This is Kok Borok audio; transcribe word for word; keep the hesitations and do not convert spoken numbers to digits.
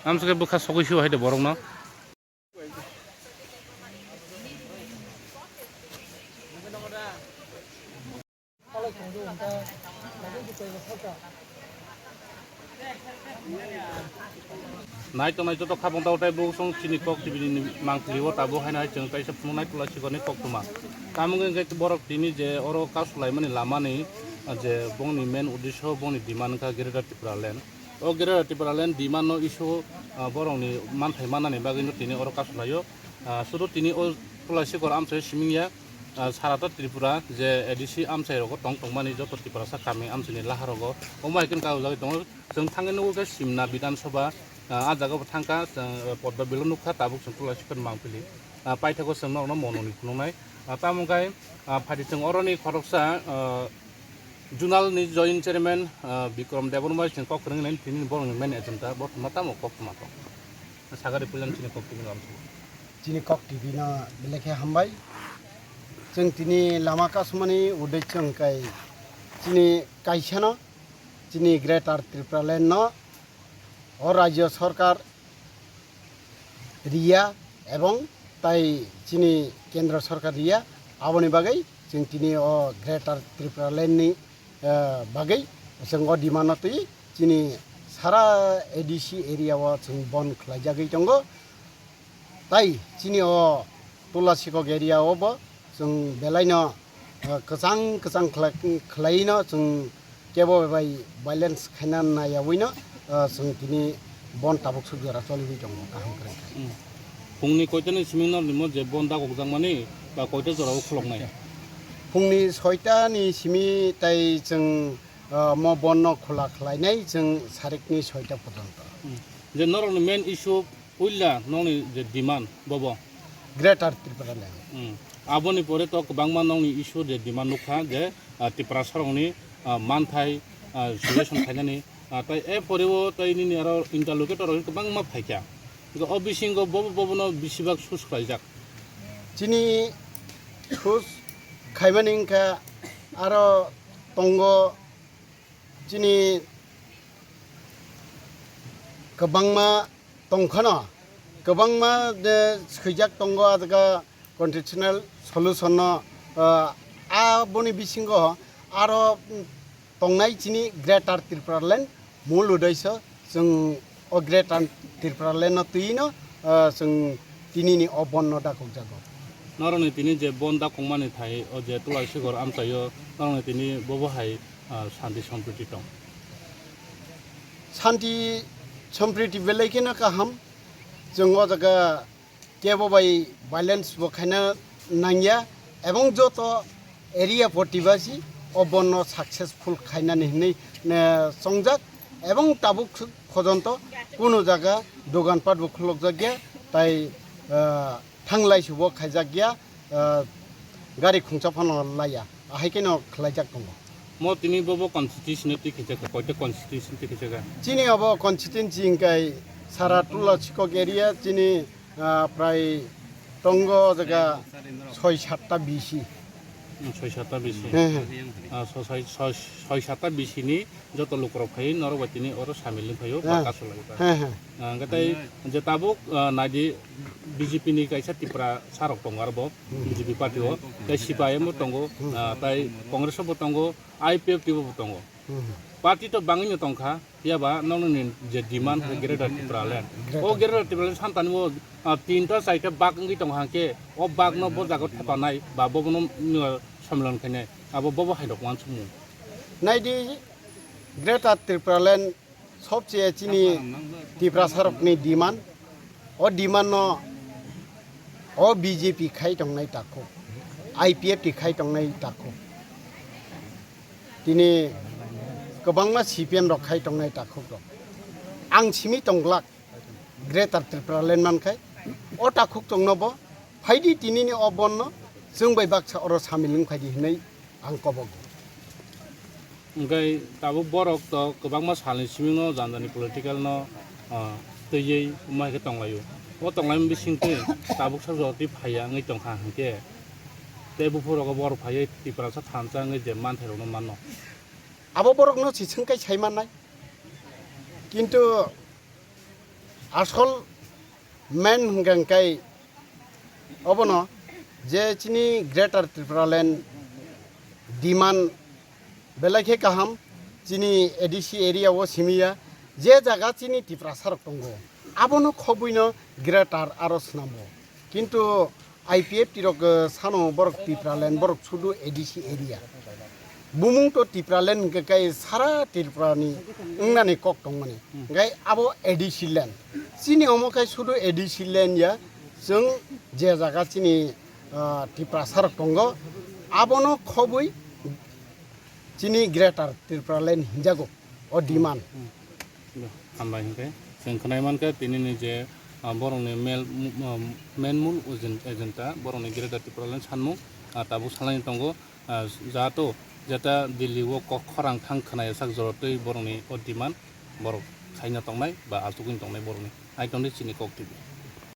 Amswk khe bwkha sogwi sio hai de borokno. Nai tongnai joto khapang tao tei buksong chini kok T V ni mangpili o tabuk haino hai chwng kaisa phunuk nai Tulasi Gorni koktwma. Tamo wngkha khe borok tini je oro kasu laimani lamani je bongni main uddesho bongni demand wngkha Greater Tripura Land. O Greater Tripura Land demand no issue, ah, borokni manthai mannani bagwi no tini oro kasu laio. Ah, sudu tini o Tulasi Gor amchai siming ya, ah, sarata Tripura je A D C amchai rogo tong tongmani joto Tiprasa kami amchaini laha rogo omo hai khe kajagwi tongo. Chwng thangwi nugo khe Simna Bidhan Sabha, ah, ah jaga bo thangkha, chwng, ah, Poddo Bill o nukha, tabuk chwng Tulasi Gor mangpili. Ah, paithago chwng norokno mononi phunuknai. Ah, tamo khe, ah, phaidi chwng oroni khoroksa, ah, Zonal ni Joint Chairman, ah, Bikram Debbarma chwng kok kwrwng nai tini borokni main agenda bo tongma tamo koktwma tong. Sagari puilam chini kok tini lam. Chini kok T V no belai khe hambai. Chwng tini lama kasumani uddesho hwnkhe chini kaisano, chini Greater Tripura Land no o Rajya Sarkar riya ebong tai chini Kendra Sarkar riya, aboni bagwi chwng tini o Greater Tripura Land ni, eh, bagwi chwng o demand no twi chini sara A D C area o chwng bon khlaijagwi tongo. Tai chini o Tulasikok area o bo chwng belai no, ah, kwchang kwchang khlai, khlai no chwng kebo bai violence khaina naiyawi no, ah, chwng tini bon tabuk suk jora choliwi tongo kaham kwrwng khe. Hmm. Phungni koitani simi norni mo je bon dagok jakmani ba koita jora o khuloknai? Phungni soita ni simi tai chwng, ah, mo bon no khula khlainai chwng sarikni soita porjonto. Hmm. Je norokni main issue puila nokni je demand bobo? Greater Tripura Land. Hmm. Aboni pore to kwbangma nokni issue je demand nukha je, ah, Tiprasa rokni, ah, manthai, ah, suggestion khainani, ah, tai e pore o tai nini aro interlocutor rok kwbangma phaikha. Hwnkhe o bisingo bobo bobono bisibak sus khlaijak. Chini sus khaimani wngkha aro tongo chini kwbangma tongkhano, kwbangma de swijak tongo, adga constitutional solution no, ah, aboni bisingo aro, mm, tongnai chini Greater Tripura Land mul uddesho chwng o Greater Tripura Land no twi no, ah, chwng tini ni o bon no dakok jago. Norokni tini je bon dakokmani thai o je Tulasikor amchaio norokni tini bobo hai ah, santi sompriti tong. Santi sompriti belai kheno kaham. Chwng o jaga kebo bai violence bo khaina nangya, ebong joto area protibasi o bonno successful khainani hinwi, eh, chongjak, ebong tabuk khojonto kuno jaga dogan pat bo khulokjakya, tai, ah, thanglai subo khaijakya, ah, gari khungsa phano laiya, ahai kheno khlaijak tongo. Mo tini bobo constituency no twi khaijak kha, koita constituency twi khaijak kha? Chini obo constituency hingkai sara Tulasikok area chini, ah, prai tongo jaga soi satta B C. Hmm, soi satta B C. He, he. Ah, so-, soi, soi, soi satta B C ni joto lukurok phai norok bai tini oro samil wng phaio, ba kasu lai ba. He, he. Ah, hwnkhe tai je tabuk, ah, naidi B J P ni kaisa Tipra sarok tongo aro bo, hmm, B J P party o, tai C P I M bo tongo, hmm, ah, tai Congress bo tongo, I P F T bo tongo. Hmm. Party to bangwi no tongkha, phiya ba nokni je demand khe Greater Tipraland. Greater. O Greater Tipraland santani o, ah, tinta chaita bak wngwi tongkha hwnkhe o bak no bo jaga thepanai ba bobono, mm, samilon khainai abo bobo hai rok uansukmung. Naidi Greater Tipraland sobcheye chini Tiprasarokni demand. O demand no o B J P khai tongnai takhuk, I P F T khai tongnai takhuk, tini kwbangma C P M rok khai tongnai takhuk rok. Ang simi tongglak Greater Tipraland mankhai o takhuk tongno bo phaidi tinini o bonno chwng bai baksa oro samil wng phaidi hinwi ang kobok. Hwnkhe tabuk borok to kwbangma salni simingno jani jani political no, ah, twiwi wngma hai khe tonglaio. O tonglaimani bisingtwi tabuk sak jotwi phaiya wngwi tongkha hwnkhe tei buphurok borok phaiwi Tiprasa thansa wngwi je manthairokno mano. Abo borokno se swngkai sai mannai. Kintu Asol main hwnkha hwnkhe obono je chini Greater Tipraland demand belai khe kaham, chini A D C area o simi ya, je jaga chini Tiprasa rok tongo, abono khobwi no greater aro swnambo. Kintu I P F T rok, eh, sano borok Tipraland, borok sudu A D C area. Bumung to Tipraland hwnkhe kai sara Tripura ni wngnani kok tongmani. Hwnkhe abo A D C land. Chini omo kai sudu A D C land ya, chwng je jaga chini, ah, Tiprasa rok tongo, abono khobwi chini Greater Tipraland hinjago o demand. Hambai hwnkhe chwng khwnai mankha tinini je, ah, borokni mel-, mu-, ah, main mul ujen-, agenda borokni Greater Tipraland sanmung, ah, tabuk salaini tongo, ah, jato jeta Delhi o kok khorang thang khwnai sak jora twi borokni o demand borok saina tongnai ba achugwi tongnai borokni. Ai tongdi chini kok twi.